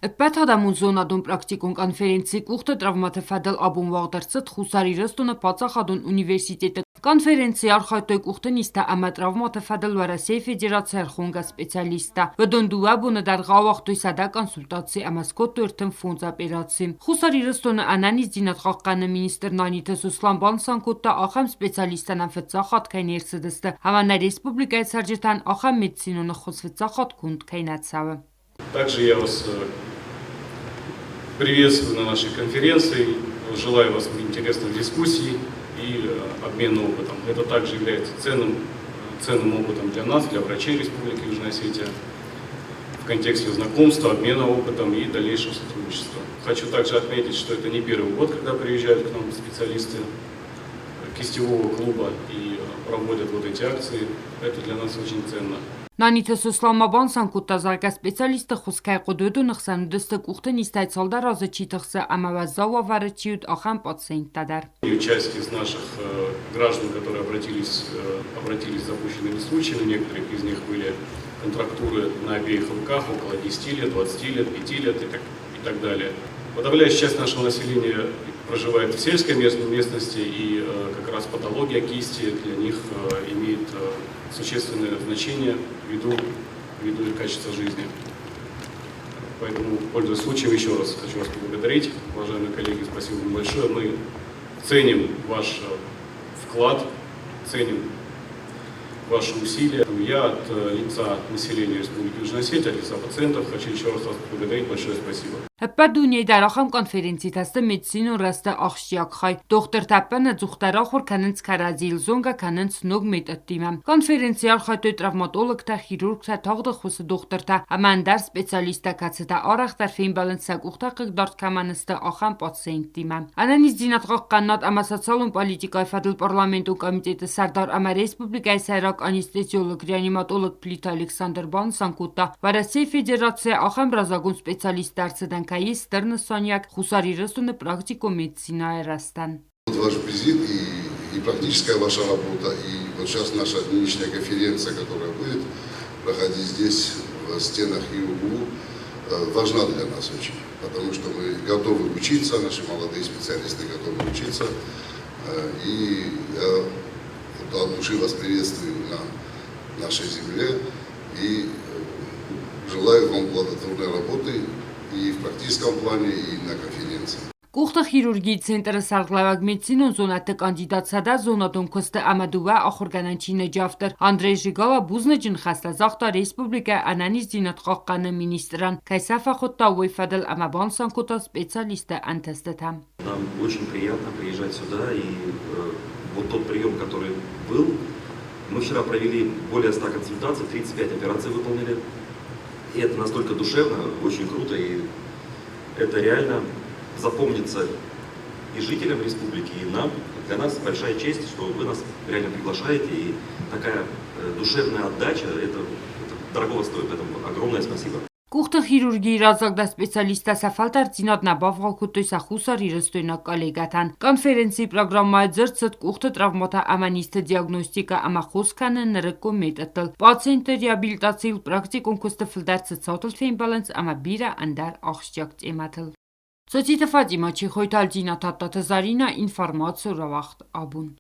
Ӕппӕтадӕмон зонадон-практикон конференци къухты травмӕты фӕдыл абон уагъд ӕрцыд Хуссар Ирыстоны паддзахадон университеты. Конференцийы архайдтой къухты низтӕ ӕмӕ травмӕты фӕдыл Уӕрӕсейы Федерацийы ӕрхонгӕ специалисттӕ. Уыдон дыууӕ боны дӕргъы ауагътой 100 консультаци ӕмӕ скодтой 35 операци. Хуссар Ирыстоны ӕнӕниздзинад хъахъхъӕныны министр Наниты Сослан банысан кодта, ахӕм специалисттӕ нӕм фыццаг хатт кӕй не рцыдысты ӕмӕ нӕ республикӕйы цӕрджытӕн ахӕм медицинон ӕххуыс фыццаг хатт конд кӕй нӕ цӕуы. Также я вас приветствую на нашей конференции, желаю вас интересных дискуссий и обмена опытом. Это также является ценным опытом для нас, для врачей Республики Южная Осетия в контексте знакомства, обмена опытом и дальнейшего сотрудничества. Хочу также отметить, что это не первый год, когда приезжают к нам специалисты кистевого клуба и проводят вот эти акции. Это для нас очень ценно. Наниты Сослан ма банысан кодта, зӕгъгӕ, специалистты ххуыс кӕй хъуыд, уыдоны хсӕн уыдысты къухты низтӕй цалдӕр азы чи тыхсы ӕмӕ уӕззау уавӕры чи уыд, ахӕм пациенттӕ дӕр. И часть из наших граждан, которые обратились с запущенными случаями, некоторых из них были контрактуры на обеих руках около 10 лет, 20 лет, 5 лет и так далее. Подавляющая часть нашего населения проживает в сельской местности, и как раз патология кисти для них имеет существенное значение ввиду их качества жизни. Поэтому, пользуясь случаем, еще раз хочу вас поблагодарить, уважаемые коллеги, спасибо вам большое. Мы ценим ваш вклад, ценим ваши усилия. Я от лица населения Республики Южная Осетия, от лица пациентов хочу еще раз вас поблагодарить. Большое спасибо. Ӕппӕт дунейы дӕр ахӕм конференцитӕ сты медицинон рӕзты ахсджиаг хай. Дохтыртӕ ӕппынӕдзухдӕр ахуыр кӕнынц кӕрӕдзийыл, зонгӕ кӕнынц ног методтимӕ. Конференцийы архайдтой травматологтӕ, хирургтӕ, тагъд ӕххуысы дохтыртӕ ӕмӕ ӕндӕр специалисттӕ, кӕцытӕ арӕхдӕр фембӕлынц сӕ къухтӕ хъыгдард кӕмӕн сты, ахӕм пациенттимӕ. Ӕнӕниздзинад хъахъхъӕнынад ӕмӕ социалон политикӕйы фӕдыл парламентон комитеты сӕрдар ӕмӕ республикӕйы сӕйраг анестезиолог-реаниматолог Плиты Александр банысан кодта, Уӕрӕсейы Федерацийӕ ахӕм раззагон специалисттӕ ӕрцыдӕн кӕй ис стыр нысаниуӕг Хуссар Ирыстоны практикон медицинӕйы рӕзтӕн. Ваш визит и практическая ваша работа, и вот сейчас наша нынешняя конференция, которая будет проходить здесь, в стенах ИУГУ, важна для нас очень, потому что мы готовы учиться, наши молодые специалисты готовы учиться, и я вот от души вас приветствую на нашей земле и желаю вам плодотворной работы и в практическом плане, и на конференции. Къухты хирургийы центры сӕргълӕууӕг медицинон зонӕдты кандидат 100 зонадон куысты ӕмӕ дыууӕ ахуыргӕнӕн чиныджы автор Андрей Жигала бузныджы ныхӕстӕ загъта республикӕйы ӕнӕниздзинад хъахъхъӕныны министрӕн, кӕй сӕ фӕхуыдта, уый фӕдыл ӕмӕ банысан кодта специалистты ӕнтыстытӕ. Нам очень приятно приезжать сюда, и вот тот прием, который был, мы вчера провели более 100 консультаций, 35 операций выполнили. И это настолько душевно, очень круто, и это реально запомнится и жителям республики, и нам. Для нас большая честь, что вы нас реально приглашаете, и такая душевная отдача, это дорогого стоит, поэтому огромное спасибо. Къухты хирургийы раззагдӕр специалисттӕ сӕ фӕлтӕрддзинад нӕ бавгъау кодтой сӕ хуссарирыстойнаг коллегӕтӕн. Конференцийы программӕйы дзырд цыд къухты травмӕтӕ ӕмӕ низты диагностикӕ ӕмӕ хос кӕныны нырыккон методтыл. Пациентты реабилитацийыл практикон куысты фылдӕр цы цаутыл фембӕлынц ӕмӕ бирӕ ӕндӕр ахсджиаг темӕтыл. Цоциты Фатимӕ, Чехойты Альдина, Тадтаты Заринӕ, информаци рауагъд абон.